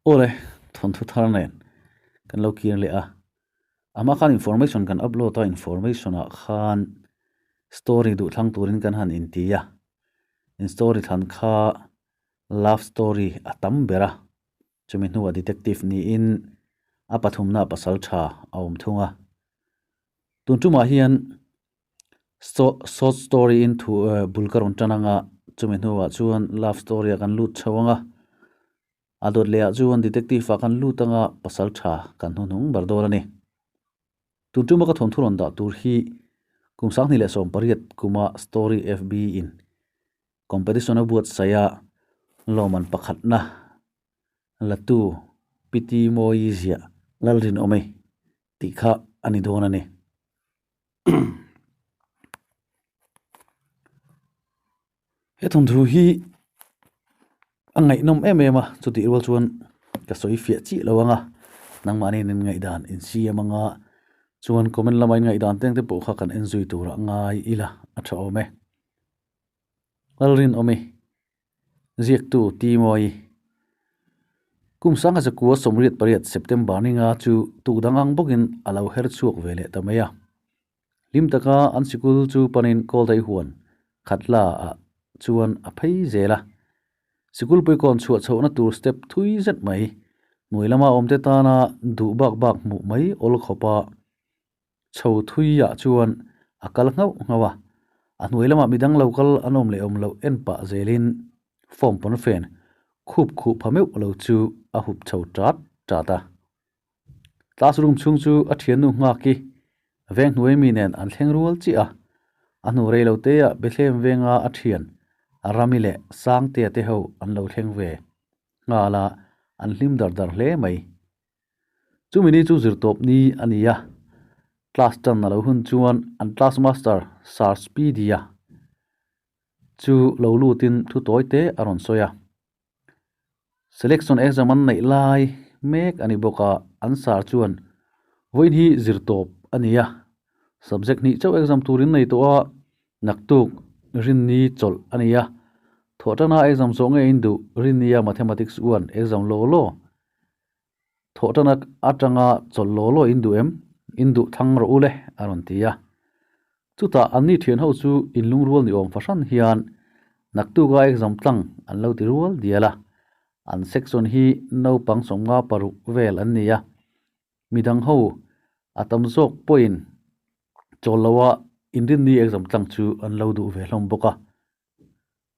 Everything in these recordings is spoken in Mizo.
Awle, thawnthu thar nen kan lo kir leh a. Amah khan information kan upload a, information ah khan story duh thlang turin kan han inti a. In story thlan kha love story a tam ber a, chumi hnuah detective niin a pathumna pasal tha a awm thung a. Tun tumah hian short story in thu bul ka rawn tan anga chumi hnuah chuan love story ah kan lut chho anga a dawt leh ah chuan detective ah kan lut anga pasal tha kan hnuhnung ber dawn a ni. Tun tuma ka thawnthu rawn dah tur hi kum 2018 kuma story FB in competition a buatsaih a lawmman pakhatna latu Piti Mawi ziah Lalrinawmi tih kha a ni dawn a ni. He thawnthu hi a ngaihnawm em em a chutih rual chuan ka sawi fiah chiah lo ang a nangmahni in ngaihdan in siam anga chuan comment lama in ngaihdan teng te pawh kha kan en zui tur a ngai ila a tha awm e. Lalrinawmi Ziaktu Timawii Kum sangha zakua 88 September ninga chu tukdang ang bawkin a lo her chhuak ve leh ta mai a. Hlim taka an sikul chu panin Kawldai huan khatla ah chuan a phei zel a. Sikul puikawn chhuah chhohna tur step thui zet mai hnuai lama awmte tana duh bak bak hmuh mai awl khawpa chho thui ah chuan a kal nghauh nghauh a. A hnuai lamah midang lo kal an awm leh awm loh en pah zelin form pawn fen khup khuh pha meuh lo chu a hup chho tat tat a. Classroom chhung chu a thiannu nghak i veng hnuai mi nen an thleng rual chiah a, a hnu rei lo te ah Bethlehem venga a thian Rami leh Sangtea te ho an lo thleng ve nghal a, an hlim dar dar hle mai. Chumi ni chu zirtawp ni a ni a, class tan a lo hun chuan an class master Sir Speedy-a chu lo lutin thu tawi te a rawn sawi a. Selection exam an neih lai mek a ni bawk a, an sar chuan vawiin hi zirtawp a ni a, subject hnih chauh exam turin nei tawh a, naktuk rinni chawlh a ni a, thawhtana exam zawh nge in duh rinnia mathematics uan exam law law thawhtana atanga chawlh law law in duh em in duh thlang rawh u le a rawn ti a. Chutah anni thian ho chu inlungrual ni awm fahran hian naktuka exam tlang an lo ti rual dial a, an section hi naupang 56 vel an ni a, midang ho a tam zawk pawhin chawl loa inrinni exam tlang chu an lo duh ve hlawm bawk a.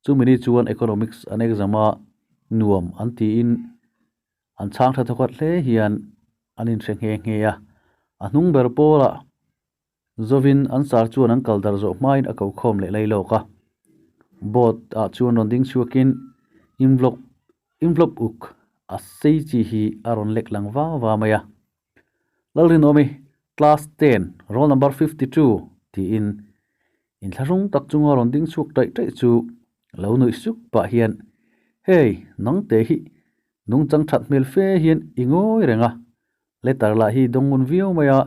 Chumi ni chuan economics an exam a, nuam an tiin an chhang tha thawkhat hle hian an inhre nghe nghe a, a hnung ber pawlah Zovin an sar chuan an kal dar zawh hmain a ko khawm leh lai lawk a. Board ah chuan rawn ding chhuakin envelope envelope uk a sei chi hi a rawn lek lang va va mai a. Lalrinawmi, Class 10, roll number 52 tiin inthlahrung tak chunga rawn ding chhuak taih taih chu lo nuih suk pah hian, Hey, nangte hi nungchang that hmel fe hian i ngawi reng a, Letter lah hi dawngun viau mai a,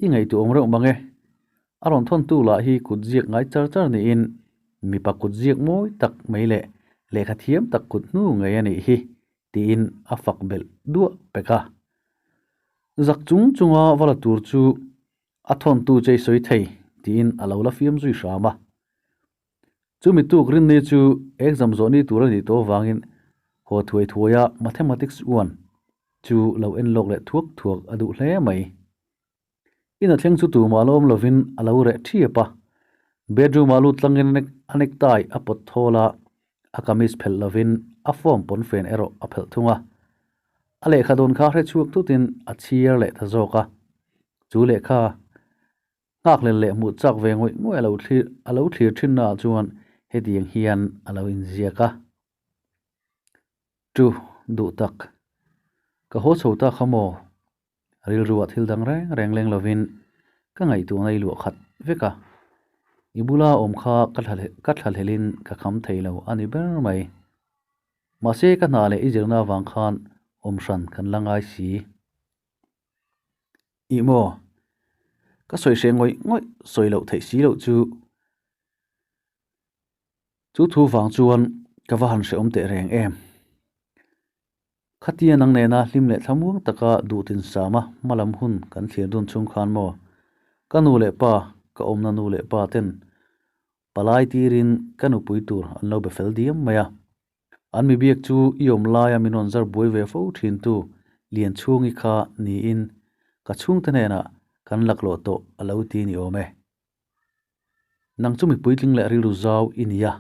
i ngaihtuah awm reuh mang e. A rawn thawntu lah hi kut ziak ngai char char niin mipa kut ziak mawi tak mai leh lehkha thiam tak kut hnu ngei a nih hi tiin a fak belh duah pek a. Zak chung chunga va la tur chu a thawntu chei sawi thei tiin a lo la fiam zui hram a. Chumi tuk rinni chu exam zawh ni tur a nih tawh avangin haw thuai thuaia Mathematics 1 chu lo en lawk leh thuak thuak a duh hle mai. Ina thleng chu tumah la awm lovin a lo reh thiap a, bedroom ah lut tlangin a necktie a pawt thawl a, a kamis phelh lovin a form pawn fen erawh a phelh thung a. A lehkha dawn kha hre chhuak tutin a chhiar leh ta zawk a, chu lehkha Nghakhlel leh hmuh chak ve ngawih ngawih a lo thlir a lo thlir thinna ah chuan hetiang hian a lo inziak a. Chu duh tak. Ka haw chho ta kha maw? Rilruah thil dang reng reng leng lovin ka ngaihtuahna i luah khat vek a. I bula awm kha ka ka thlahlelin ka kham thei lo a ni ber mai. Mahse ka hna leh i zirna avang khan awm hran kan la ngai si. Ih maw? Ka sawi hreh ngawih ngawih sawi loh theih si loh chu. Chu thu vang chuan ka va han hrehawm teh reng em. Khatia nang nena hlim leh thlamuang taka duhtin sama hmalam hun kan thlir dun chhung khan maw? Ka nu leh pa, ka awmna nu leh pa ten palai tirin ka nupui tur an lo be fel diam mai a. An mi biak chu i awm laia min rawn zar buai ve fo thintu Lianchhungi kha niin ka chhungte hnenah kan laklawh tawh a lo ti ni awm e. Nang chu mi puitling leh rilru zau i ni a,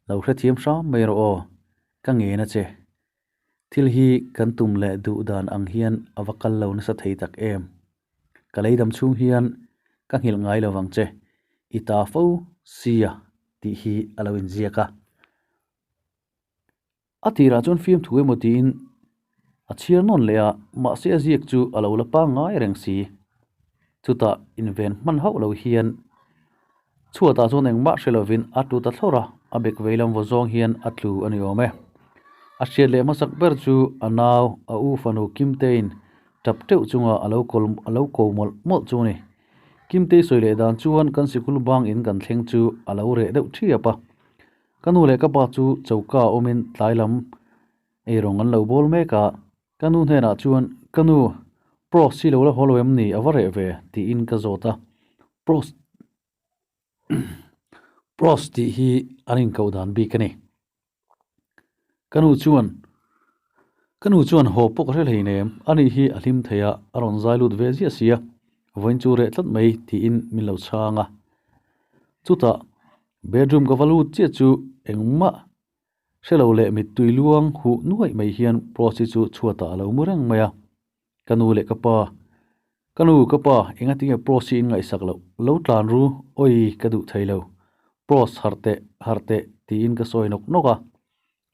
lo hrethiam hram mai rawh aw, ka ngen a che. Thil hi kan tum leh duh dan ang hian a va kal lo nasa thei tak em. Ka lei dam chhung hian ka nghilh ngai lo vang che, i ta fo sia tih hi a lo inziak a. A tirah chuan fiamthu emaw tiin a chhiar nawn leh a, mahse a ziak chu a lo la pangngai reng si. Chutah inven hman hauh lo hian chhuatah chuan engmah hre lovin a tlu ta thlawr a, a bek vei lam vaw zawng hian a tlu a ni awm e. A hriat leh hmasak ber chu a nau, a u fanu Kimtein tap teuh chunga a lo kawl a lo ko mawlh mawlh chu a ni. Kimtei sawi leh dan chuan kan sikul bang in kan thleng chu a lo reh deuh thiap a. Ka nu leh ka pa chu choka awmin tlai lam eirawng an lo bawl mek a, ka nu hnenah chuan, Ka nu, Prost hi lo la haw lo em ni? A va reh ve, tiin ka zawt a. Prost Prost tih hi an inkoh dan bik a ni. Ka nu chuan, Ka nu chuan haw pawh ka hre hleinem, ani hi a hlim thei a, a rawn zai lut ve ziah si a, vawiin chu reh tlat mai, tiin min lo chhang a. Chutah Bedroom ka va lut chiah chu engmah hre lo leh mittui luang huh nuaih mai hian Prosi chu chhuatah a lo mu reng mai a. Ka nu leh ka pa, Ka nu, ka pa, engatinge Prosi in ngaihsak loh? Lo tlan ru, awi ka duh thei lo. Pros, harh teh, harh teh, tiin ka sawi nawk nawk a.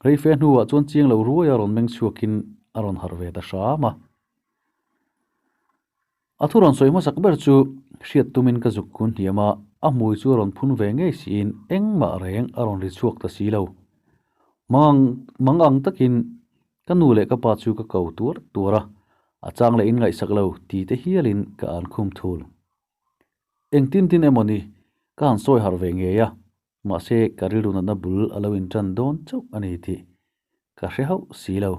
Reife hnuah chuan chiang lo ruai a rawn meng chhuakin a rawn harh ve ta hram a. A thu rawn sawi hmasak ber chu hriat tumin ka zuk kun hniam a, a hmui chu a rawn phun ve ngei siin engmah reng a rawn ri chhuak ta si lo. Mang mang ang takin ka nu leh ka pa chu ka ko tuar tuar a, a chang leh in ngaihsak lo ti te hialin ka an khum thul. Engtin tin emaw ni ka han sawi harh ve ngei a, mahse ka rilru natna bul a lo intan dawn chauh a ni tih ka hre hauh si lo.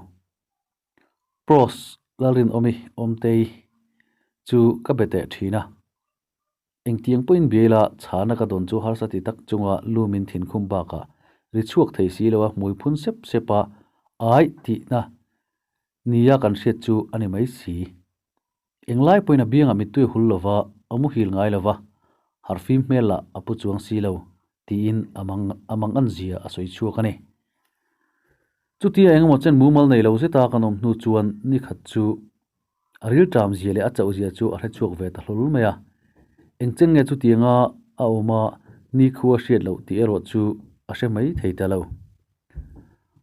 Pros Lalrinawmi Awmtei chu ka be teh thin a. Engtiang pawhin bia ila chhana ka dawn chu harsa ti tak chunga lumin thinkhum bakah ri chhuak thei si lo a hmui phun sep sep a, aih tihna nia kan hriat chu a ni mai si. Englai pawhin a biangah mittui a hul lova, a muhil ngai lova, harhfim hmel lah a pu chuang si lo, tiin a mang a mangan zia a sawi chhuak a ni. Chutia engemaw chen mumal nei lo zeta kan awm hnu chuan ni khat chu a rilṭam zia leh a chauh zia chu a hre chhuak ve ta hlawl mai a. Engchen nge chutianga a awm a nikhua hriat loh tih erawh chu a hre mai thei ta lo.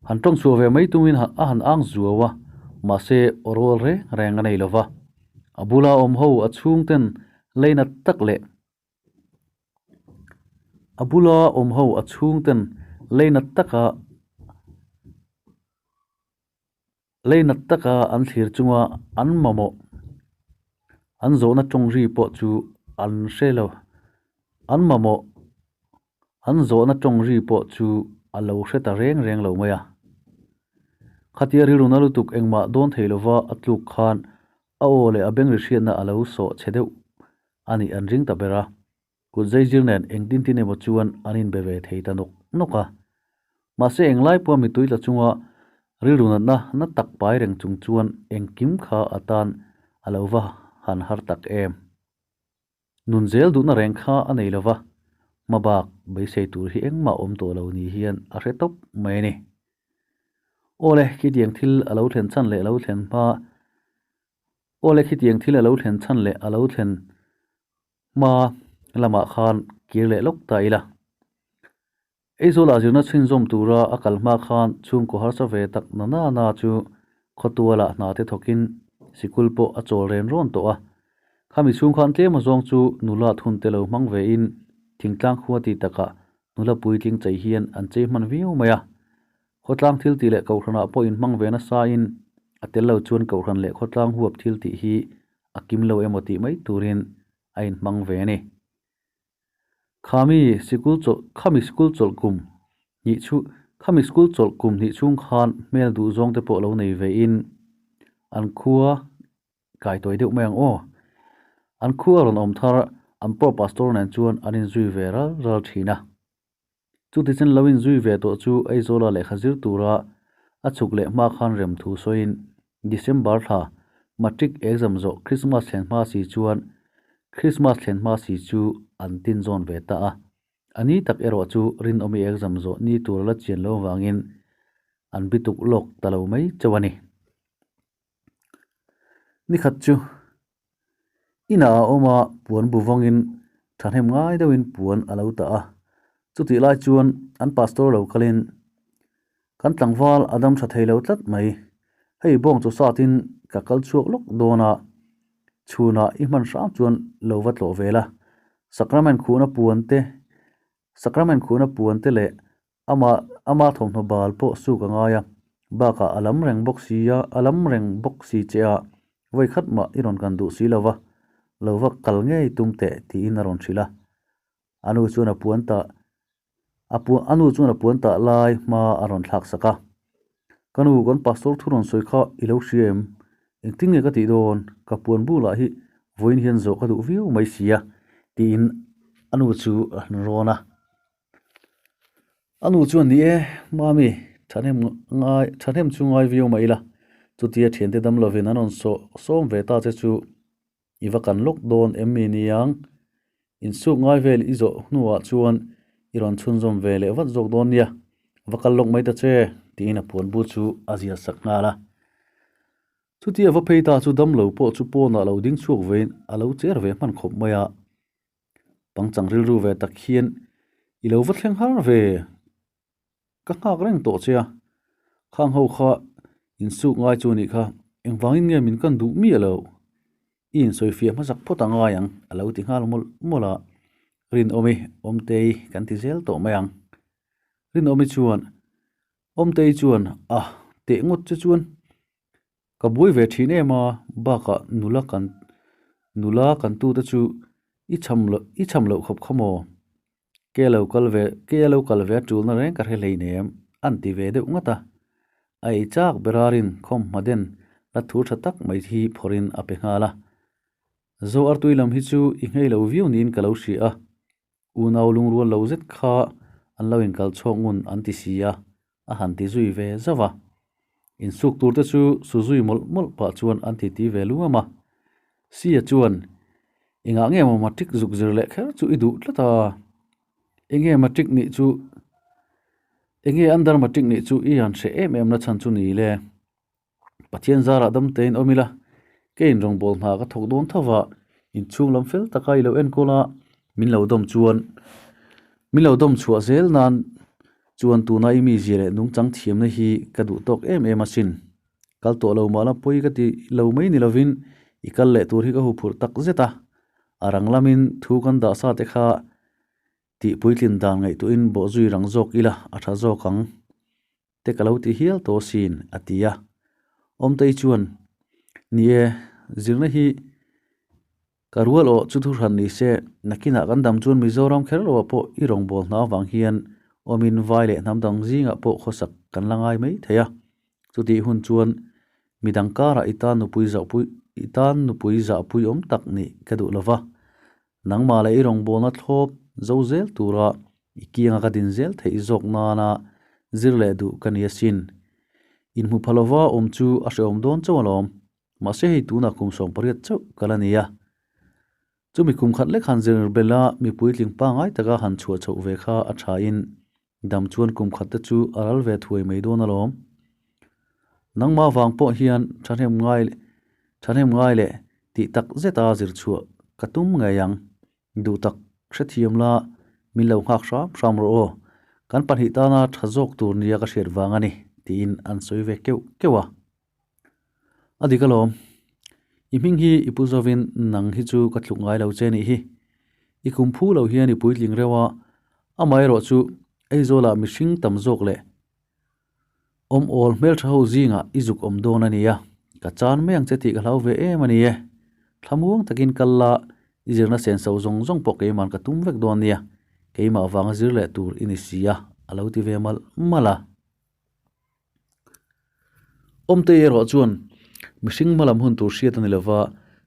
Han tawng chhuah ve mai tumin a han ang zuau a, mahse aw rawl reng reng a nei lo va. A bula awm ho a chhungten leinat tak leh a bula awm ho a chhungten leinat taka leinat taka an thlir chunga an mamawh an zawhna tawng ri pawh chu an hre lo an mamawh An zawhna tawng ri pawh chu a lo hre ta reng reng lo mai a. Khatia rilruna lutuk engmah dawn thei lova a tluk khan a aw leh a beng ri hriatna a lo sawh chhe deuh a nih an ring ta ber a. Kut zaizir nen engtin tin emaw chuan an inbe ve thei ta nawk nawk a. Mahse englai pawha mitui tla chunga rilru natna na tak pai reng chung chuan engkim kha a tan a lo va han har tak em. Nun zel duhna reng kha a nei lova, hmabak beisei tur hi engmah awm tawh lo ni hian a hre tawp mai a ni. Awle, khitiang thil a lo thlen chhan leh a lo thlen hma Awle, khitiang thil a lo thlen chhan leh a lo thlen hma lamah khan kir leh lawk ta ila. Aizawlah zirna chhinzawm tura a kal hma khan chhungkaw harsa ve tak na na na chu khawtualah hna te thawkin sikul pawh a chawl ren rawn tawh a. Khami chhung khan tlem azawng chu nula thun te lo hmang vein thingtlang khua ti takah nula puitling chei hian an chei hman viau mai a. Khawtlang thil tih leh kohhranah pawh inhmang ve nasain a tel lo chuan kohhran leh khawtlang huap thil tih hi a kim lo emaw tih mai turin a inhmang ve a ni. Khami sikul chawlh khami sikul chawlh kum hnih chhu Khami school chawlh kum hnih chhung khan hmel duh zawng te pawh lo nei ve in an khua kai tawi deuh mai ang aw. An khua rawn awm thar an pro pastor nen chuan an inzui ve ral ral thin a. Chutichen lo inzui ve tawh chu Aizawla lehkha zir tura a chhuk leh hma khan rem thu sawiin December thla Matric exam zawh Christmas thlen hma si chuan Christmas thlen hma si chu an tin zawn ve ta a. A ni tak erawh chu rinawmi exam zawh ni tur la chian lo vangin an bituk lawk ta lo mai chauh a ni. Nikhat chu inah a awm a, puan bu vawngin thahnem ngai deuhin puan a lo tah a. Chutih lai chuan an pastor lo kalin, Kan tlangval a dam tha thei lo tlat mai. Hei bawng chu satin ka kal chhuak lawk dawn a, chhunah i hman hram chuan lo va tlawh ve la. Sacrament khuhna puan te, Sacrament khuhna puan te leh Ama ama thawmhnaw bal pawh suk a ngai a, bakah a lam reng bawk si a, a lam reng bawk si che a, vawi khat mah i rawn kan duh si lo va, lo va kal ngei tum teh tiin a rawn hrilh a. A nu chuan a puan tah a puan a nu chuan a puan tah lai hma a rawn thlak sak a. Ka nu kan pastor thu rawn sawi kha i lo hria em? Engtin nge ka tih dawn? Ka puan bulah hi vawiin hian zawh ka duh viau mai si a tiin a nu chu a han rawn a. A nu chuan ni e, Mami, thahnem ngai, thahnem chu ngai viau mah ila, chutia thiante dam lovin an rawn sawh sawm ve ta che chu i va kan lawk dawn em mi niang? Insuk ngai vel i zawh hnuah chuan i rawn chhunzawm ve leh vat zawk dawn nia, va kal lawk mai ta che, tiin a puan bu chu a zial sak nghal a. Chutia va phei ta chu dam lo pawh chu pawnah lo ding chhuak vein a lo cher ve hman khawp mai a. Pangchang rilru ve tak hian i lo va thleng har ve, ka nghak reng tawh che a, khang ho kha insuk ngai chu anih kha, engvangin nge min kan duh miah lo, i insawifiah hmasak phawt a ngai ang a lo ti nghal mawlh mawlh a, Rinawmi Awmtei kan ti zel tawh mai ang. Rinawmi chuan Awmtei chuan a teh ngawt che chuan Ka buai ve thin em a, bakah nula kan nula kan tute chu i cham loh i cham loh khawp kha maw? Ke lo kal ve ke a lo kal ve a tulna reng ka hre hleinem an ti ve deuh ngawt a. A ei chak ber a rin khawm hma den la thu tha tak mai hi phawrhin a pe nghal a. Zo artui lam hi chu i nghei lo viau niin ka lo hria a, Unau lungrual lo zet kha an lo inkal chhuak ngun an ti si a, a han ti zui ve zauh a. Insuk tur te chu su zui mawlh mawlh pah chuan an ti ti ve luam a. Sia chuan, Engah nge maw matric zuk zir leh kher chu i duh tlat a? Enge matric nih chu, enge under matric nih chu i han hreh em em na chhan chu ni le? Pathian zarah dam tein awm ila, keiin rawngbâwl hna ka thawk dawn tho va, inchhung lam fel taka i lo enkawl a, min lo dawm chuan min lo dawm chhuah zel nan chuan tuna i mizia leh nungchang thiamna hi ka duh tawk em em asin. Kal tawh lo mahla pawi ka ti lo mai ni lovin i kal leh tur hi ka huphurh tak zet a, a rang lamin thu kan dah sa te kha tih puitlin dan ngaihtuahin bawhzui rang zawk ila a tha zawk ang. te ka lo ti hial tawh asin, a ti a. Awmtei chuan, Ni e, zirna hi ka rual awh chu thuhran ni se, nakinah kan dam chuan Mizoram kher loah pawh i rawngbâwl hna avang hian awmin vai leh hnam dang zingah pawh khawsak kan la ngai mai thei a. Chutih hun chuan midang karah i tan nupui zahpui i tan nupui zahpui awm tak nih ka duh lo va, nangmah leh i rawngbâwlna thlawp zo zel tura I kianga ka din zel theih zawk nana zir leh duh ka ni asin. Inhmu pha lova awm chu a hrehawm dawn chauh alawm. Mahse hei tunah kum 18 chauh ka la ni a. Chumi kum khat lek han zir bela mi puitling pangngai taka han chhuah chhoh ve kha a thain dam chuan kum khat te chu a ral ve thuai mai dawn alawm. Nangmah vang pawh hian thahnem ngai thahnem ngai leh tih tak zeta zir chhuah ka tum ngei ang. Duh tak hrethiam la, min lo nghak hram hram rawh aw, kan pahnih tana tha zawk tur nia ka hriat vang a ni, tiin an sawi ve keuh keuh a. A dik alawm, i hming hi i pu zovin nang hi chu ka tluk ngai lo che nih hi. I kum phu lo hian i puitling reuh a, amaherawh chu Aizawlah mihring tam zawk leh Awm awl hmeltha ho zingah i zuk awm dawn a nia, ka chan mai ang che tih ka hlau ve em a ni e. Thlamuang takin kal la, i zirna senso zawng zawng pawh keiman ka tum vek dawn nia, keimah vanga zir leh tur i ni si a, a lo ti ve malh malh a. Awmtei erawh chuan mihring hmalam hun tur hriat a ni lova,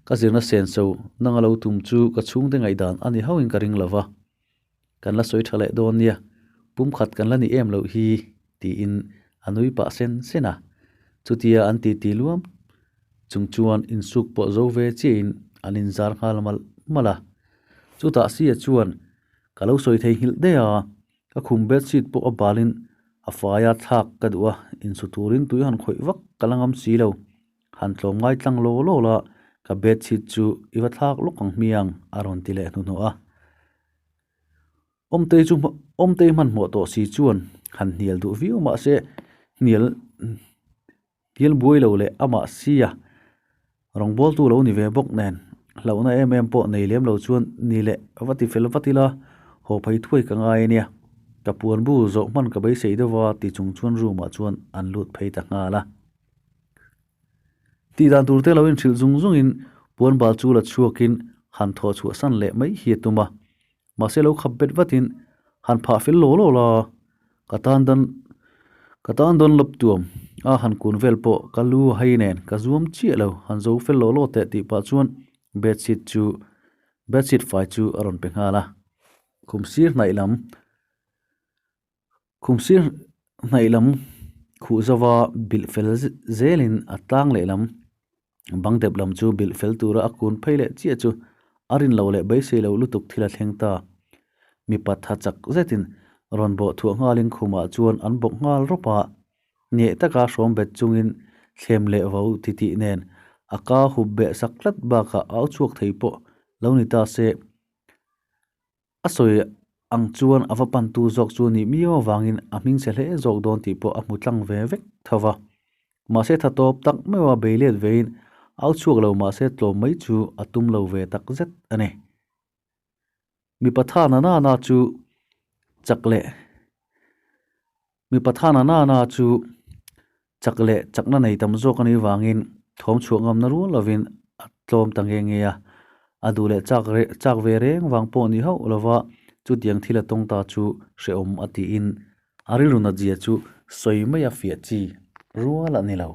ka zirna senso nang a lo tum chu ka chhungte ngaihdan a ni hauhin ka ring lova. Kan la sawi tha leh dawn nia, pumkhat kan la ni em loh hi, tiin a nui pah sen sen a. Chutia an titi luam chung chuan insuk pawh zo ve chiahin an inzar nghal malh malh a. Chutah Sia chuan, Ka lo sawi thei nghilh daih a, ka khum bedsheet pawh a balin a faia thlak ka duh a, insu turin tui han khawih vak ka la ngam si lo. Han tlawm ngai tlang law law la, ka bedsheet chu i va thlak lawk ang hmiang, a rawn ti leh hnuhnawh a. Awmtei chu Awmtei hmanhmawh tawh si chuan han hnial duh viau mah se hnial hnial buai lo leh amah sia rawngbawltu lo ni ve bawk nen hlauhna em em pawh nei lem lo chuan ni leh va ti fel vat ila haw phei thuai ka ngai ania ka puan bu zawh hman ka beisei deuh va ti chung chuan room ah chuan an lut phei ta nghal a. Tih dan tur te lo inhrilh zung zungin puan bal chu la chhuakin han thawh chhuah san leh mai hi a tum a. Mahse lo khap bet vatin han phah fel law law la, ka tan dan ka tan dawn lawp tuam a han kun vel pawh ka lu a hei nen ka zuam chiah lo han zo fel law law teh tih pah chuan bedsheet chu bedsheet fai chu a rawn pe nghal a. Khum sir hnaih lam Khum sir hnaih lam khuh zova bilh fel zelin a tlang lehlam bang dep lam chu bilh fel tura a kun phei leh chiah chu a rin lo leh beisei lo lutuk thil a thleng ta. Mipa tha chak zetin rawn bawh thuah nghalin khumah chuan an bawk nghal rawp a, hneh taka hrawm bet chungin thlem leh vo titih nen a ka hup beh sak tlat bakah au chhuak thei pawh lo ni ta se. A sawi ang chuan a va pantu zawk chu nih miau avangin a hming chhe hle zawk dawn tih pawh a hmu tlang ve vek tho va. Mahse tha tawp tak meuha bei let vein au chhuak lo mahse tlawm mai chu a tum lo ve tak zet a ni. Mipa tha na na na chu chak leh Mipa tha na na na chu chak leh chakna nei tam zawk a nih vangin thawm chhuah ngamna rual lovin a tlawm ta nge nge a. A duh leh chak reh chak ve reng vang pawh ni hauh lova chutiang thil a tawng ta chu hrehawm a tiin a rilru nat zia chu sawi mai a fiah chi rual a ni lo.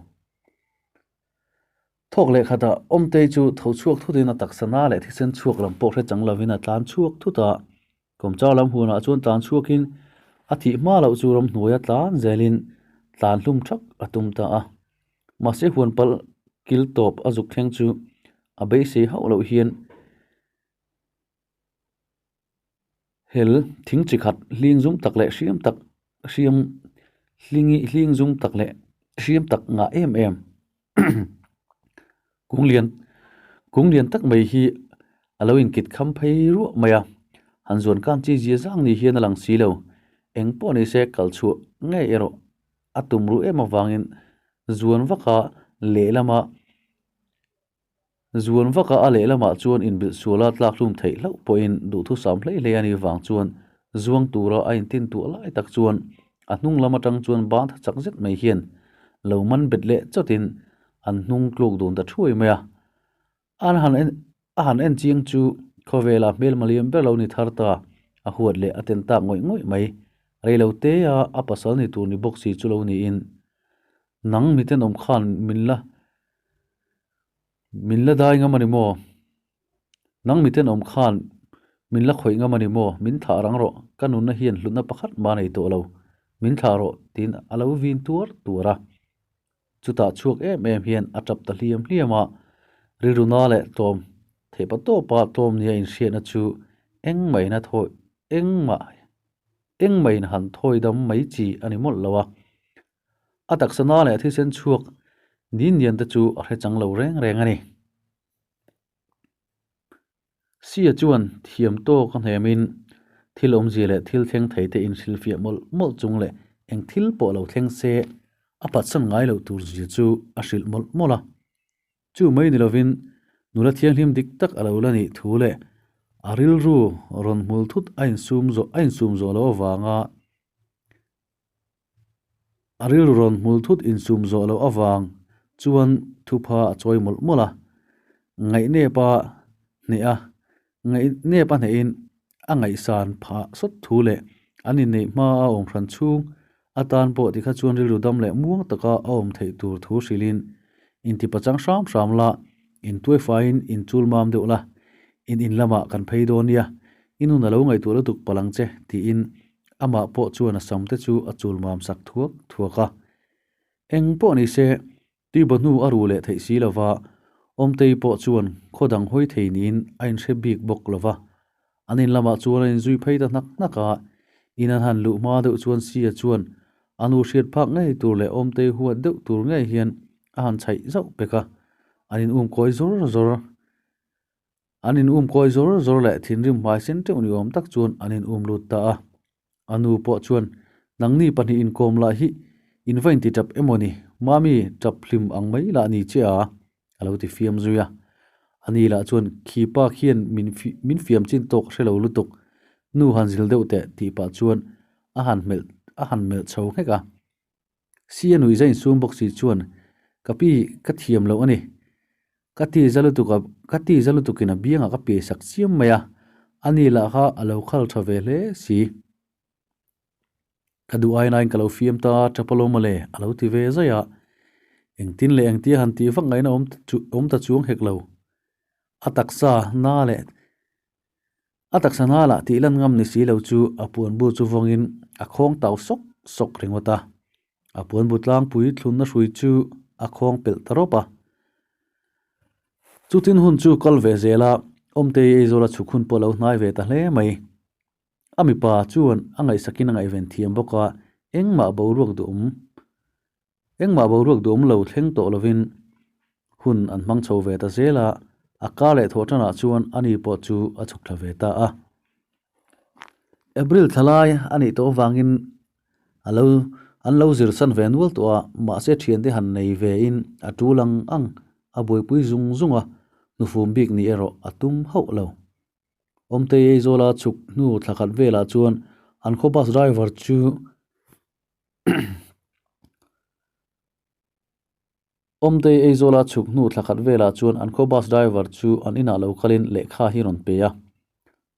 Thawk leh khatah Awmtei chu tho chhuak thutin a taksa na leh thisen chhuak lam pawh hre chang lovin a tlan chhuak thut a. Kawmchar lam hunah chuan tlan chhuakin a thih hma loh chu ramhnuaia tlan zelin tlan hlum thak a tum ta a. Mahse huan palh kil tawp a zuk thleng chu a beisei hauh loh hian hel thing chi khat hling zum tak leh hriam tak hriam hling hling zum tak leh hriam tak ngah em em kung lian kung lian tak mai hi a lo inkit kham phei ruah mai a han zuan kan chi zia zang ni hian a lang si lo eng pawh ni se kal chhuah ngei erawh a tum ruh em avangin zuan vaka lehlama Zuan vaka a lehlamah chuan inbilh suala tlak hlum theih hlauh pawhin duhthusam hlei hlei a nih vang chuan zuang tura a intin tuah lai tak chuan a hnung lam atang chuan ban tha chak zet mai hian lo man bet leh chawtin an hnung tluk dun ta thuai mai a. An han en a han en chiang chu khawvela hmelma liam ber lo ni thar ta a huat leh a ten tak ngawih ngawih mai. Reilo te a a pasal ni tur ni bawk si chu lo niin nang mitenawm khan min la Min la dai ngam a ni maw? Nang miten awm khan min la khawih ngam a ni maw? Min thlah rang rawh, ka nunna hian hlutna pakhat mah nei tawh lo. Min thlah rawh tiin a lo vin tuar tuar a. Chutah chhuak em em hian a tap ta hliam hliam a, rilru na leh tlawm theih pa tawpa tlawm nia inhriatna chu engmah in a thawi engmah engmah in han thawi dam mai chi a ni mawlh lo a. A taksa na leh thisen chhuak nin nian te chu a hre chang lo reng reng a ni. Sia chuan thiam tawk a hnemin thil awmzia leh thil thleng thei te inhrilhfiah mawlh mawlh chung leh eng thil pawh lo thleng se a phatsan ngai loh tur zia chu a hrilh mawlh mawlh a. Chu mai ni lovin nula thianghlim dik tak a lo la nih thu leh a rilru rawn hmul thut a insum zawh a insum zawh loh avanga A rilru rawn hmul thut insum zawh loh avang chuan thupha a chawi mawlh mawlh a, ngaihnep a hneh a, ngaihnep a hnehin a ngaihsan phah sawt thu leh an inneih hma a awm hran chhung. A tan pawh tikha chuan rilru dam leh muang taka a awm theih tur thu hrilhin intipachang hram hram la, intuaifaiin inchul mam deuh la, in in lamah kan phei dawn nia, i nun a lo ngaihtuah lutuk palh ang che tiin amah pawh chuan a sam te chu a chul mam sak thuak thuak a. Eng pawh ni se, Tuibaw hnu a ru leh theih si lova, Awmtei pawh chuan khaw dang hawi thei niin a inhre bik bawk lova. An in lamah chuan a inzui phei ta hnak hnak a, in an han luh hma deuh chuan Sia chuan a nu hriat phak ngei tur leh Awmtei huat deuh tur ngei hian a han chhaih zauh pek a, an in um kawi zawr zawr. An in um kawi zawr zawr leh thinrim hmai sen teuh ni awm tak chuan an in um lut ta a. A nu pawh chuan, Nangni pahnih inkawm lah hi in va inti tap emaw ni, Mami tap hlim ang mai lah ni che a, a lo ti fiam zui a. A ni lah chuan, Khi pa khian min min fiam chin tawk hre lo lutuk, nu han zil deuh teh tih pah chuan a han melh a han melh chho nghek a. Sia nui za insum bawk si chuan, Ka pi, ka thiam loh a ni. Ka ti za lutuk a, ka ti za lutukin a biangah ka piai sak chiam mai a, a ni lah kha a lo khal tha ve hle si. Ka duh ai nain ka lo fiam ta tap alawm mawle, a lo ti ve zaih a. Engtin leh engtia han tih vak ngaihna awm awm ta chuang hek lo. A taksa na leh A taksa hna lah tih lan ngam ni si lo chu a puanbu chu vawngin a khawng tau sawk sawk ringawt a. A puanbu tlangpui thlunna hrui chu a khawng pelh ta rawp a. Chutin hun chu kal ve zel a, Awmtei Aizawla chhuk hun pawh a lo hnai ve ta hle mai. A mipa chuan a ngaihsakin a ngaihven thiam bawk a, engmah boruak duhawm Engmah boruak duhawm lo thleng tawh lovin hun an hmang chho ve ta zel a, a kar leh thawh tanah chuan ani pawh chu a chhuk thla ve ta a. April thla lai a nih tawh avangin a lo an lo zir san ve nual tawh a, mahse thiante han nei ve in a tul ang ang a buaipui zung zung a, hnufum bik nih erawh a tum hauh lo. Awmtei Aizawla chhuk hnu thla khat velah chuan an khaw bus driver chu Awmtei Aizawla chhuk hnu thla khat velah chuan an khaw bus driver chu an inah lo kalin lehkha hi rawn pe a.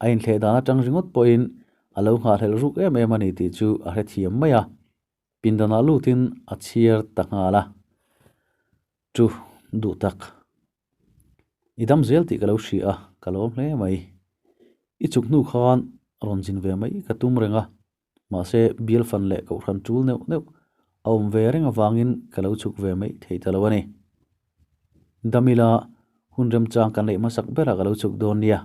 A inthleh dan atang ringawt pawhin a lo nghahhlelh ruk em em a ni tih chu a hrethiam mai a. Pindanah lutin a chhiar ta nghal a. Chu duh tak. I dam zel tih ka lo hria a, ka lawm hle mai. I chhuk hnu khan rawn zin ve mai ka tum reng a. Mahse, bial fan leh kohhran tul neuh neuh a awm ve reng avangin ka lo chhuk ve mai thei ta lo a ni. Damila, hun remchang kan leh hmasak berah ka lo chhuk dawn nia.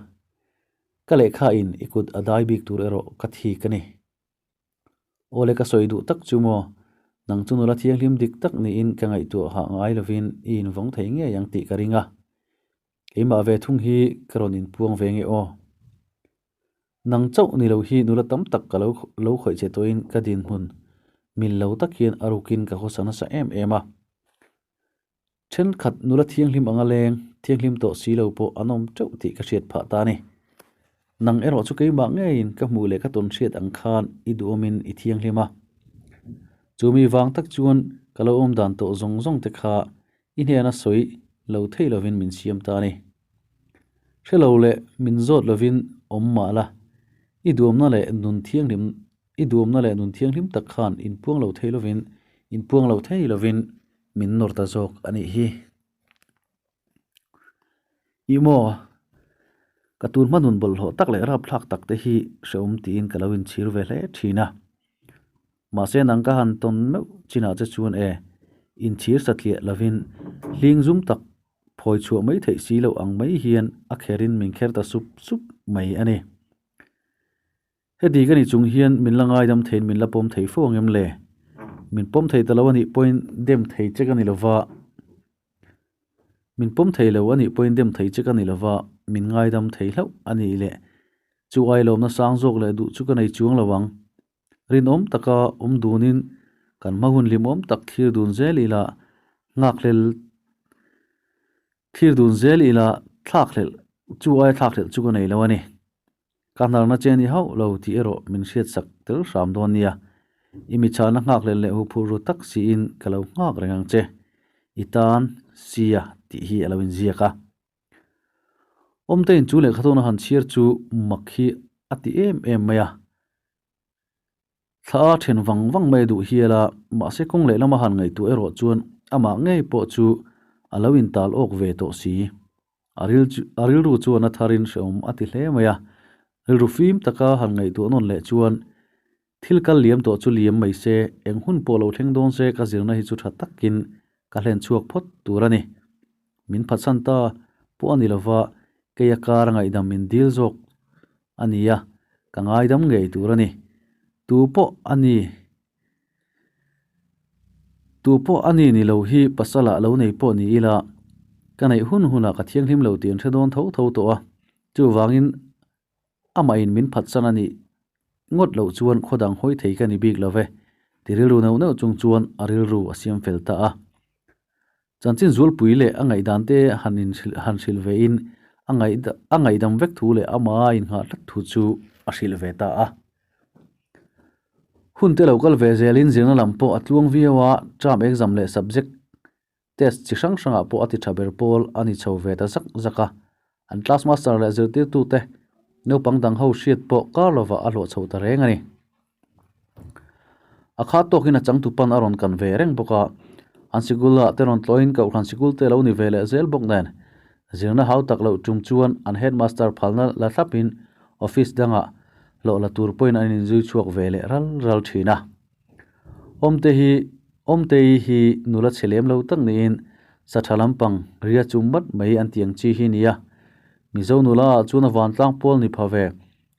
Ka lehkha in i kut a dai bik tur erawh ka thik a ni. Awle ka sawi duh tak chu maw, nang chu nula thianghlim dik tak niin ka ngaihtuah hah ngai lovin i invawng thei ngei ang tih ka ring a. Keimah ve thung hi ka rawn inpuang ve nge aw. Nang chauh ni lo hi nula tam tak ka lo lo khawih che tawhin ka dinhmun mil lo tak hian a rukin ka khawsa nasa em em a. Thenkhat nula thianghlim anga leng thianghlim tawh si lo pawh an awm teuh tih ka hriat phah ta a ni. Nang erawh chu keimah ngeiin ka hmuh leh ka tawn hriat ang khan i duhawmin i thianghlim a. Chu mi vang tak chuan ka lo awm dan tawh zawng zawng te kha i hnena sawi lo thei lovin min siam ta a ni. Hre lo leh min zawt lovin awm mah la, i duamna leh nun thianghlim i duamna leh nun thianghlim tak khan inpuang lo thei lovin inpuang lo thei lovin min nawr ta zawk a nih hi. Ih maw, ka tun hma nun bawlhhlawh tak leh rapthlak tak te hi hrehawm tiin ka lo inchhir ve hle thin a. Mahse nang ka han tawn meuh chinah che chuan e, inchhir satliah lovin hling zum tak phawi chhuah mai theih si loh ang mai hian a kherin min kher ta sup sup mai a ni. Heti ka ni chung hian min la ngaidam theiin min la pawm thei fo ang em le? Min pawm thei ta lo a nih pawhin dem thei che ka ni lova, min pawm thei lo a nih pawhin dem thei che ka ni lova, min ngaidam thei hlauh a nih leh chu ai lawmna sang zawk leh duh chu ka nei chuang lo ang. Rinawm taka awm dunin kan hma hun hlimawm tak thlir dun zel ila nghakhlel thlir dun zel ila thlakhlelh chu ai thlakhlelh chu ka nei lo a ni. Ka hnarna che ni hauh lo tih erawh min hriatsak tel hram dawn nia. I michhana nghakhlel leh huphurh ru tak siin ka lo nghak reng ang che. I tan sia tih hi a lo inziak a. Awmtein chu lehkhatawna han chhiar chu mak hi a ti em em mai a. Thla a then vang vang mai a duh hial a, mahse kawng lehlam a han ngaihtuah erawh chuan amah ngei pawh chu a lo intal awk ve tawh si. A ril chu a rilru chuan a tharin hrehawm a ti hle mai a, rilru fim taka han ngaihtuah nawn leh chuan thil kal liam tawh chu liam mai se, eng hun pawh lo thleng dawn se ka zirna hi chu tha takin ka hlen chhuak phawt tur a ni. Min phatsan ta pawh a ni lova, kei a kar a ngaihdam min dil zawk a ni a, ka ngaidam ngei tur a ni. Tu pawh a ni Tu pawh a ni ni lo hi pasala lo nei pawh ni ila, ka neih hun hunah ka thianghlim lo tih an hre dawn tho tho tawh a, chuvangin amahin min phatsan a nih ngawt loh chuan khaw dang hawi thei ka ni bik lo ve, ti rilru neuh neuh chung chuan a rilru a siam fel ta a. Chanchin Zualpui leh a ngaihdan te han inhrilh han hrilh ve in a ngaih a ngaihdam vek thu leh ama a innghah tlat thu chu a hrilh ve ta a. Hun te lo kal ve zelin zirna lam pawh a tluang viau a, term exam leh subject test chi hrang hrangah pawh a ti tha ber pawl a ni chho ve ta zak zak a. An class master leh zirtirtute naupang dang ho hriat pawh kar lovah a hlawh chho ta reng a ni. A khat tawkin a changtu pan a rawn kan ve reng bawk a, an sikul ah te rawn tlawhin kohhran sikul te lo ni ve leh zel bawk nen. Zirna hau tak loh tum chuan an headmaster phalna la thlapin office dangah hlawh la tur pawhin an inzui chhuak ve leh ral ral thin a. Awmte hi Awmtei hi nula chhe lem lo tak niin sa tha lampang ria chum mat mai an tih ang chi hi nia. Mizo nula ah chuan a vantlang pawl ni pha ve.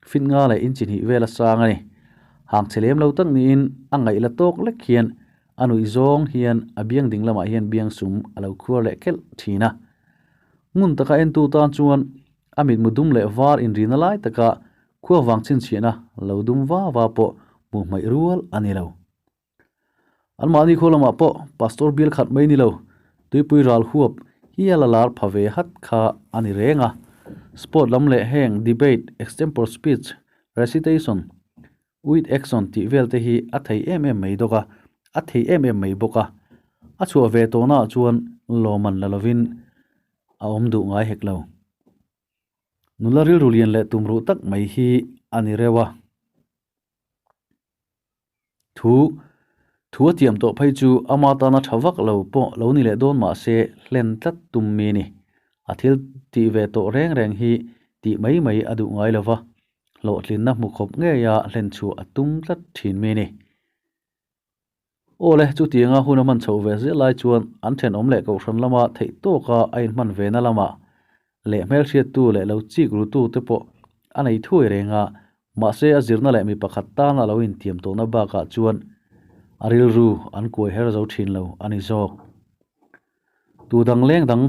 Fit nga leh inchi hnih vel a sang a ni. Hang chhe lem lo tak niin a ngaih la tawk lek hian a nuih zawng hian a biang ding lamah hian biang sum a lo khuar leh kelh thin a. Ngun taka entu tan chuan a mitmu dum leh var inrina lai taka khua vang chhinchhiahna lo dum va va pawh hmuh hmaih rual a ni lo. Anmahni khaw lamah pawh Pastor bial khat mai ni lo, tuipui ral huap hial a lar pha ve hat kha a ni reng a. Sport lam leh heng debate, extempore speech, recitation, with action tih vel te hi a thei em em mai dawk a, a thei em em mai bawk a. A chhuah ve tawhnaah chuan lawman la lovin a awm duh ngai hek lo. Nula rilru lian leh tumruh tak mai hi a ni reuh a. Thu thu a tiam tawh phei chu ama tana tha vak lo pawh lo ni leh dawn mah se hlen tlat tum mi ni. A thil tih ve tawh reng reng hi tih mai mai a duh ngai lo va, hlawhtlinna hmu khawp ngeia hlen chhuah a tum tlat thin mi ni. Aw le, chutianga hun a hman chhoh ve zel lai chuan an thenawm leh kohhran lama theih tawka a inhman ve na lamah leh hmelhriattu leh lo chik rutu te pawh a nei thuai reng a, mahse a zirna leh mi pakhat tana lo intiam tawhna bakah chuan a rilru an kuai her zo thin lo a ni zawk. Tu dang leng dang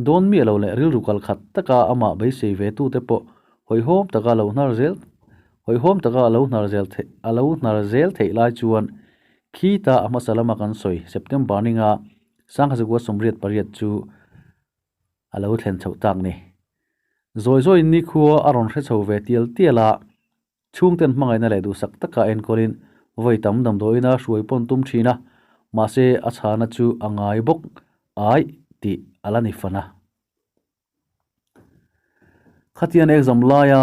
dawn miah lo leh rilru kal khat taka amah beisei ve tu te pawh hawihhawm taka lo hnar zel hawihhawm taka a lo hnar zel theih a lo hnar zel theih lai chuan khita a hmasa lama kan sawi September ninga Sangkhazukua 88 chu a lo thlen chhoh tak ni. Zawi zawiin nikhua a rawn hre chho ve tial tial a, chhungten hmangaihna leh duhsak taka enkawlin vawi tam damdawiin a hruai pawn tum thin a, mahse a chhana chu a ngai bawk ai tih a la ni fan a. Khatian exam laia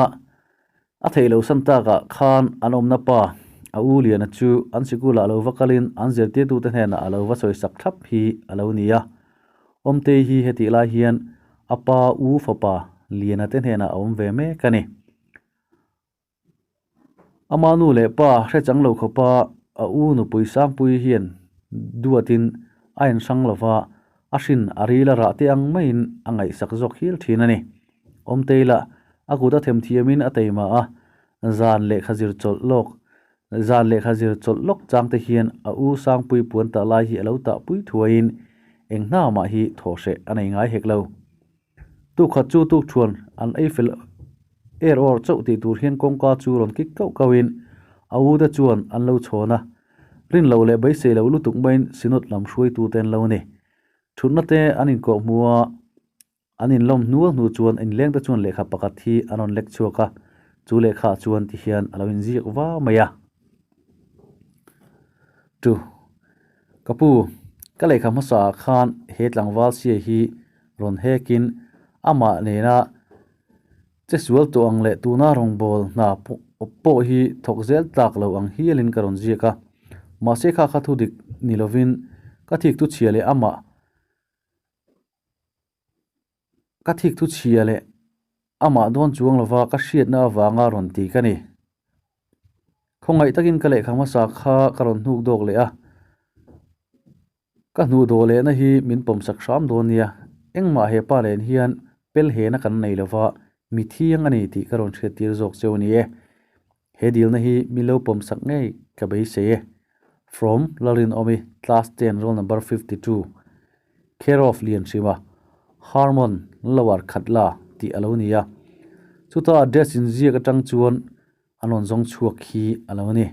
A theih loh san takah khan an awmna pa, a u Liana chu an sikulah lo va kalin an zirtirtute hnenah a lo va sawi sak thlap hi a lo ni a. Awmtei hi hetih lai hian a pa u fapa Liana te hnenah a awm ve mek a ni. Ama nu leh pa hre chang lo khawpa a u nupui Sangpuii hian duatin a inhrang lova a hrin a ril a rah te ang maiin a ngaihsak zawk hial thin a ni. Awmtei lah a kut a themthiamin a teima a, zan lehkha zir chawlh lawk zan lehkha zir chawlh lawk chang te hian a u Sangpui puan tah lai hi a lo tahpui thuaiin eng hna mah hi thawh hreh a nei ngai hek lo. Tukhat chu tukthuan an ei fel er awr chauh tih tur hian kawngka chu rawn kik kauh kauhin a u te chuan an lo chhawn a, rin loh leh beisei loh lutuk maiin Synod lam hruaitute an lo ni. Thutna te an inkawh hmu a, An inlawm hnual hnu chuan inleng te chuan lehkha pakhat hi an rawn lek chhuak a, chu lehkha ah chuan ti hian a lo inziak va mai a. Chu, ka pu, ka lehkha hmasa ah khan he tlangval sia hi rawn hekin amah nena che sual tawh ang leh tuna rawngbâwl hna pawh. pawh hi thawk zel tlak lo ang hialin ka rawn ziak a, mahse kha kha thu dik ni lovin ka thik thu chhia leh amah ka thik thu chhia leh amah dawn chuang lova ka hriatna avanga rawn ti ka ni. Khawngaih takin ka lehkha hmasa kha ka rawn hnuk dawk leh a. Ka hnuh dawh lehna hi min pawmsak hram dawn nia, engmah he pa nen hian pel hena kan nei lova, mi thiang a ni tih ka rawn hriattir zawk cheu a ni e. He dilna hi min lo pawmsak ngei ka beisei e. From Lalrinawmi, Class ten, Roll number 52, Care of Lianhrima, Harmon, Lower Khatla tih a lo ni a. Chuta address inziak atang chuan an rawn zawng chhuak hi a lo ni.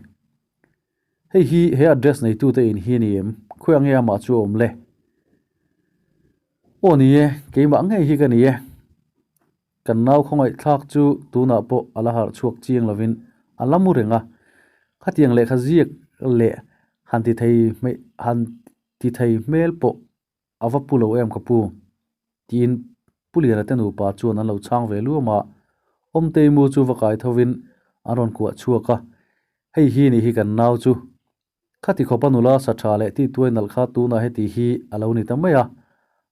Hei hi he address neitute in hi a ni em? Khawi ang nge amah chu a awm le? Aw ni e, keimah ngei hi ka ni e. Kan nau khawngaihthlak chu tunah pawh a la harh chhuak chiang lovin a la mu reng a. Khatiang lehkha ziak leh han ti thei han ti thei hmel pawh A va pu lo em ka pu? Tiin Pu Liana te nupa chuan an lo chhang ve luam a, Awmtei mu chu va kai thovin an rawn kuah chhuak a, Hei hi nih hi kan nau chu. Khati khawpa nula sa tha leh tihtuai nalh kha tunah heti hi a lo ni ta mai a,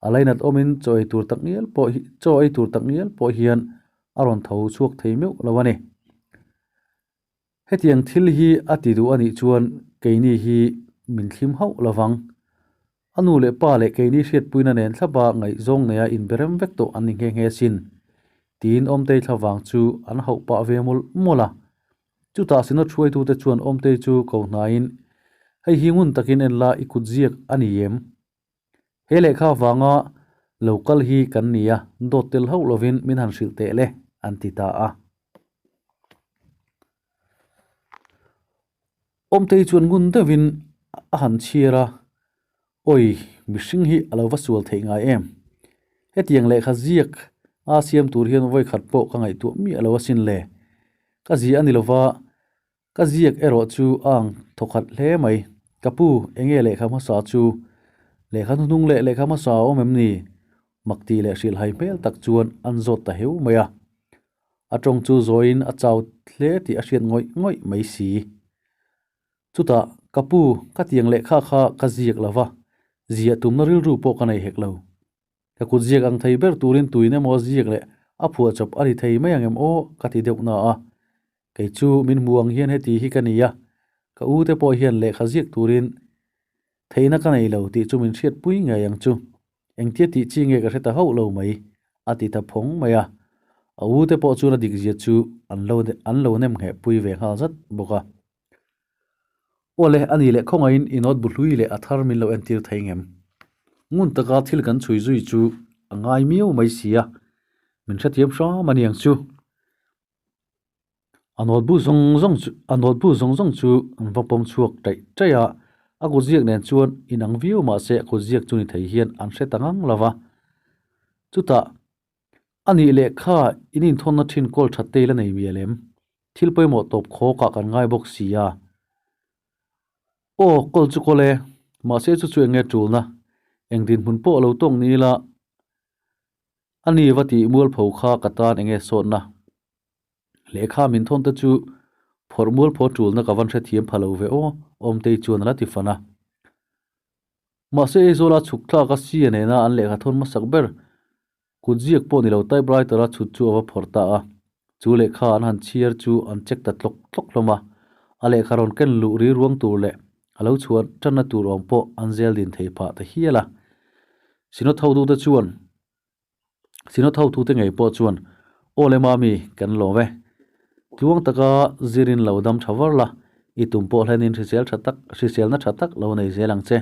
a lainat awmin chaw ei tur tak ngial pawh hi chaw ei tur tak ngial pawh hian a rawn tho chhuak thei meuh lo a ni. Hetiang thil hi a ti duh a nih chuan keini hi min thlim hauh lo vang. A nu leh pa leh keini hriatpuina nen thlapa ngaihzawng neia inberem vek tawh an ni nghe nghe sin. Tiin Awmtei thlavang chu an hauh pah ve mawlh mawlh a. Chutah Synod hruaitute chuan Awmtei chu ko hnaiin, Hei hi ngun takin en la i kut ziak a ni em? He lehkha avanga lo kal hi kan ni a, dawt tel hauh lovin min han hrilh teh le, an ti ta a. Awmtei chuan ngun deuhin a han chhiar a, Awi, mihring hi a lo va sual theih ngai em? Hetiang lehkha ziak a siam tur hian vawikhat pawh ka ngaihtuah miah lo asin le. Ka zia a ni lova, Ka ziak erawh chu a ang thawkhat hle mai. Ka pu, enge lehkha hmasa chu? Lehkha hnuhnung leh lehkha hmasa a awm em ni? Makti leh hrilhhai hmel tak chuan an zawt ta heu mai a. A tawng chu zawiin a chau hle tih a hriat ngawih ngawih mai si. Chutah, ka pu, ka tiang lehkha kha ka ziak lo va, ziah tumna rilru pawh ka nei hek lo. Ka kut ziak ang thei ber turin tuin emaw a ziak leh a phuahchawp a ni thei mai ang em aw ka ti deuh na a. Kei chu min hmu ang hian heti hi ka ni a, ka u te pawh hian lehkha ziak turin theihna ka nei lo tih chu min hriatpui ngei ang chu. Engtia tih chi nge ka hre ta hauh lo mai, a ti ta phawng mai a. A u te pawh chuan a dikzia chu an lo an lo nem nghehpui ve nghal zat bawk a. Awle, a ni leh khawngaihin i note bu hlui leh a thar min lo entir thei ngem? Ngun taka thil kan chhui zui chu a ngai miau mai si a, min hrethiam hram a niang chu. A note bu zawng zawng chu a note bu zawng zawng chu an va pawm chhuak taih taih a, a kut ziak nen chuan inang viau mahse a kut ziak chu ni thei hian an hre ta ngang lo va. Chutah A nih leh kha in inthawnna thin kawl that te la nei mial em? Thil pawimawh tawp khawkah kan ngai bawk si a. Aw, kawl chu kawl e. Mahse chu chu enge tulna? Eng dinhmun pawh lo tawk ni ila a ni va tih mualpho kha ka tan enge sawtna? Lehkha min thawn te chu phawrh mualpho tulna ka van hrethiam pha lo ve aw, Awmtei chuan a la ti fan a. Mahse Aizawla chhuk thlak a sia nena an lehkha thawn hmasak ber kut ziak pawh ni lo typewriter a chhut chu a va phawrh ta a. Chu lehkha an han chhiar chu an check ta tlawk tlawk hlawm a. A lehkha rawn ken luh ri ruang tur leh a lo chhuah tanna tur awm pawh an zel din thei phah ta hial a. Synod hotute chuan Synod hotute ngei pawh chuan, Aw le mami, kan lawm e. Tluang taka zirin lo dam tha var la, i tum pawh hlenin hrisel tha tak, hriselna tha tak lo nei zel ang che.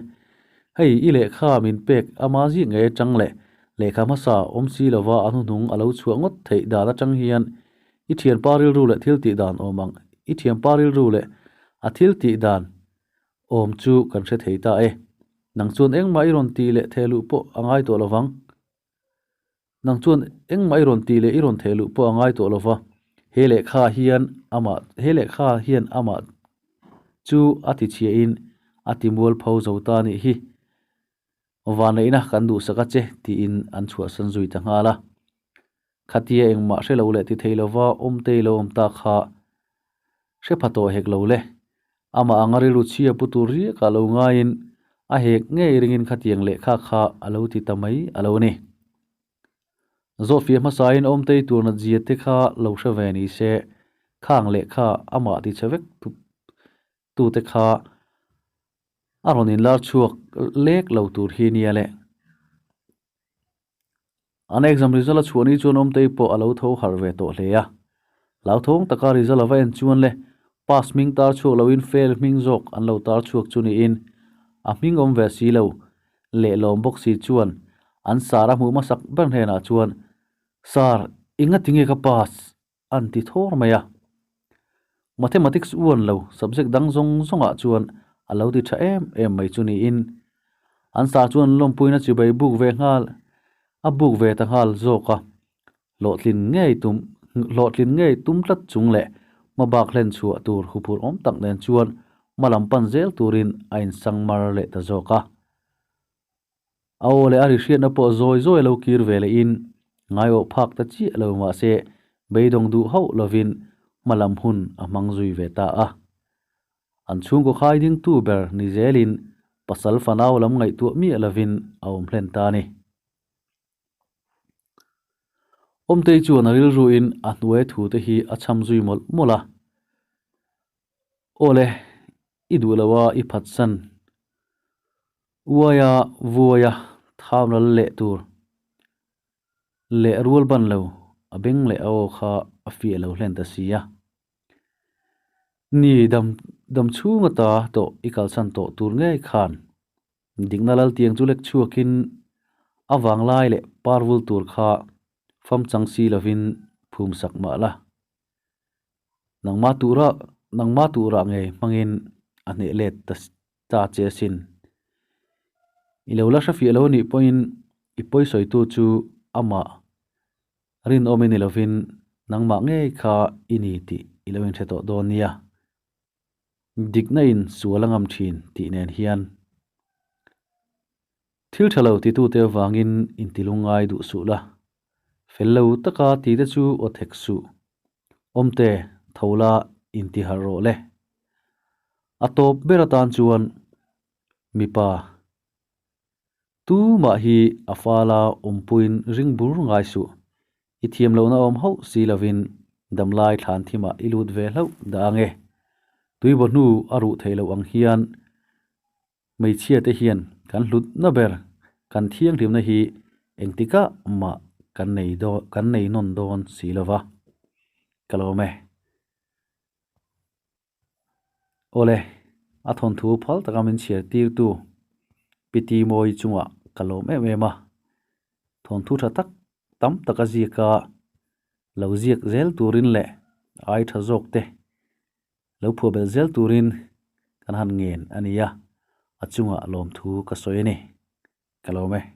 Hei, i lehkha min pek ama zik ngei atang leh lehkha hmasa awm si lova a hnuhnung a lo chhuah ngawt theih dan atang hian i thianpa rilru leh thil tih dan awm ang, i thianpa rilru leh a thil tih dan awm chu kan hre thei ta e. Nang chuan engmah i rawn tih leh theh luh pawh a ngai tawh lovang. Nang chuan engmah i rawn tih leh i rawn theh luh pawh a ngai tawh lova, he lehkha hian amah he lehkha hian amah chu a ti chhiahin a ti mual pho zo ta nih hi. Vanneihna kan duhsak a che tiin an chhuahsan zui ta nghal a. Khatia engmah hre lo leh ti thei lova awmtei lo awm ta kha. Hre pha tawh hek lo le. Amah anga rilru chhia pu tur riakah lo ngaiin a hek ngei ringin khatiang lehkha kha a lo ti ta mai a lo ni. Zawhfiah hmasain awmtei tur nat zia te kha lo hre ve ni se, khang lehkha amah ti chhe vek tute kha a rawn inlar chhuak lek lo tur hi nia le. An exam result a chhuah ni chuan Awmtei pawh a lo tho harh ve tawh hle a. Hlauthawng taka result a va en chuan le pass hming tar chhuak loin fail hming zawk an lo tar chhuak chu niin a hming awm ve si lo lehlawm bawk si chuan an sar a hmuh hmasak ber hnenah chuan Sir, engati nge ka pass? an ti thawr mai a. Mathematics uan lo subject dang zawng zawngah chuan a lo ti tha em em mai chu niin an sa chuan lawmpuina chibai buk ve nghal a buk ve ta nghal zawk a. Hlawhtlin ngei tum hlawhtlin ngei tum tlat chung leh hmabak hlen chhuah tur huphurh awm tak nen chuan hma lam pan zel turin a insang mar leh ta zawk a. A aw leh a ri hriatna pawh zawi zawi a lo kir ve lehin ngaiawh phak ta chiah lo mahse beidawng duh hauh lovin hma lam hun a hmang zui ve ta a. An chhungkaw khai dingtu ber ni zelin pasal fanau lam ngaihtuah miah lovin a awm hlen ta a ni. Awmtei chuan a rilruin a hnuai thu te hi a chham zui mawlh mawlh a. Awle, i duh lo a i phatsan. Uaia vuaia tham ral leh tur leh rual ban lo a beng leh a aw kha a fiah lo hlen ta si a. Ni dam dam chhung ata tawh i kalsan tawh tur ngei khan Dikna laltiang chu lek chhuakin a vanglai leh parvul tur kha fam chang si lovin phum sak mah la. Nangma tura nangma turah ngei hmangin a hneh let ta ta che asin. I lo la hrefiah lo anih pawhin i pawisawitu chu amah rinawm i ni lovin nangmah ngei kha i ni tih i lo inhre tawh dawn nia. Dikna in sual a ngam thin tih nen hian thil tha lo titute avangin intilung ngai duh suh la, fel lo taka tite chu aw thek suh, awmte tho la intiharh rawh le. A tawp ber atan chuan mipa Tumah hi a fala awmpuiin ring bur ngai suh. I thiam lohna awm hauh si lovin damlai thlan thimah i lut ve hlauh dah ang e. Tuibaw hnu a ruh theih loh ang hian hmeichhia te hian kan hlutna ber kan thianghlimna hi engtikah mah kan nei dawn kan nei nawn dawn si lova. Ka lawm e. Awle, a thawnthu phal taka min chhiar tirtu Pi Timawi chungah ka lawm em em a, thawnthu tha tak tam taka ziaka lo ziak zel turin leh ai tha zawk te lo phuah belh zel turin kan han ngen a ni a, a chungah lawmthu ka sawi a ni. Ka lawm e.